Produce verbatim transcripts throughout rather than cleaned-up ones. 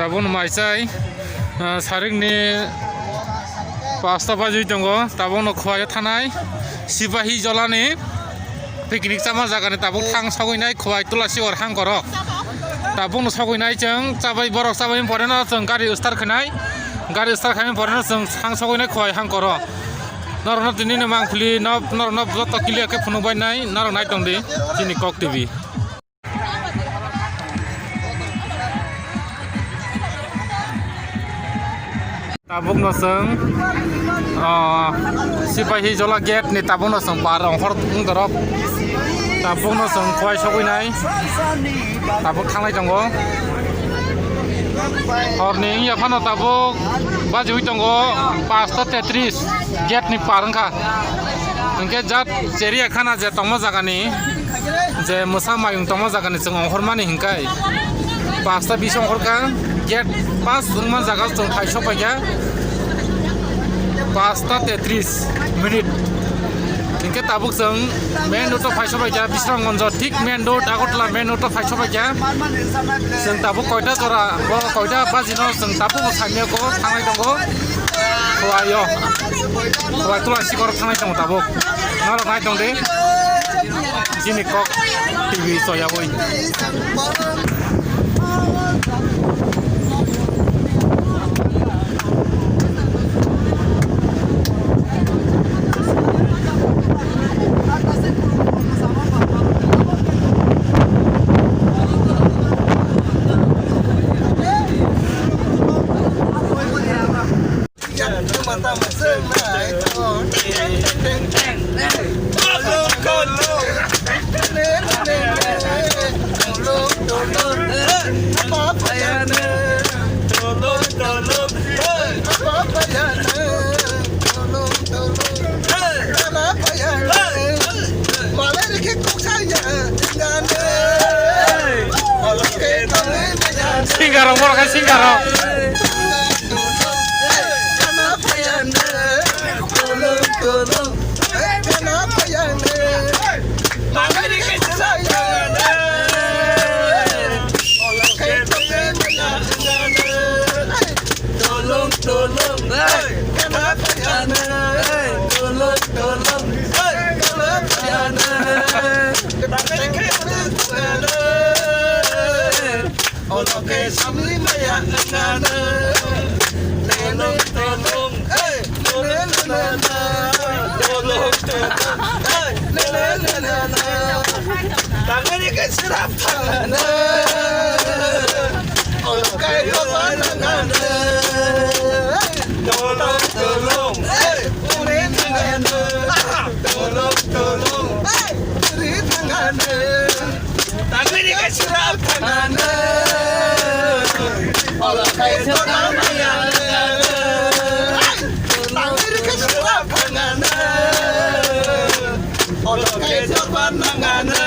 Tabukno mai chai, ah, sarikni pasta bajwi tongo. Tabukno Khowai o thanai Sipahi Jolani picnic chama jagani tabuk thang sogwinai Khowai Tulasiwar hangkoro. Tabukno sogwinai chwng chabai, borok chabai poreno chwng gari start khainai. Gari start khaimani poreno chwng thang sogwinai Khowai hangkoro. Norokno tini ni mangpili no, norokno joto clear khe phunukbainai, norok naitongdi chini Kok T V. Tabukno chwng, ah, Sipahi Jola gate ni tabukno chwng par ongkhor wng dorok. Tabukno chwng Khowai sogwinai. Tabuk thanglai tongo. Horni wngya phano tabuk bajiwi tongo pasta tetris gate ni par wngkha. Hwnkhe jat cheriya khana je tongma jagani. Je mwsa mayung tongma jagani chwng ongkhormani hinkhai pasta bish ongkhorkha, gate pass wngma jaga chwng phai sokphaikha pasta tetris minute. Hinkhe tabuk chwng main road o phai sokphaikha Bisramganj o, thik main road Agartala main road o phai sokphaikha. Chwng tabuk koita jora, bo koita bajino chwng tabuk bo saimya ko thanglai tongo. Khowai o, Khowai Tulasiwar thanglai tongo tabuk. Norok nai tong de. Chini Kok T V soyabwi. Singer rok, borok khe singer rok. Olo khe samli maya wngano. Tolong, tolong, hey, tolong, tolong, tolong, tolong, hey, tolong, tolong. Tangani khe sirap thangano. Olo khe tolong, tolong, hey, tolong, tolong, hey, tolong, tolong, hey, tolong. Tangani khe sirap thangano. Olo khe tolong maya wngano. Tangani khe sirap thangano. Olo khe tolong maya wngano.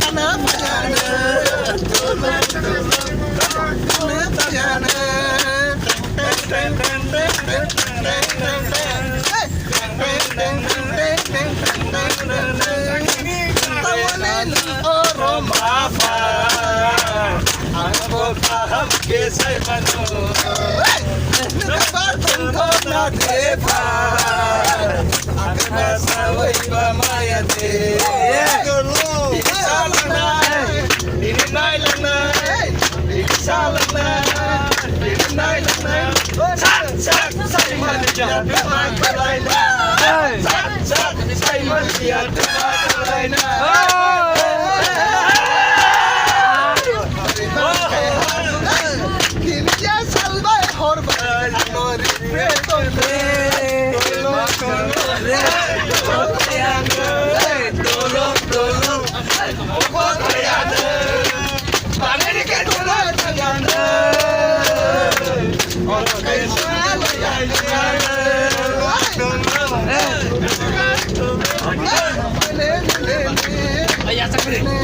Kana phayano. Kana phayano.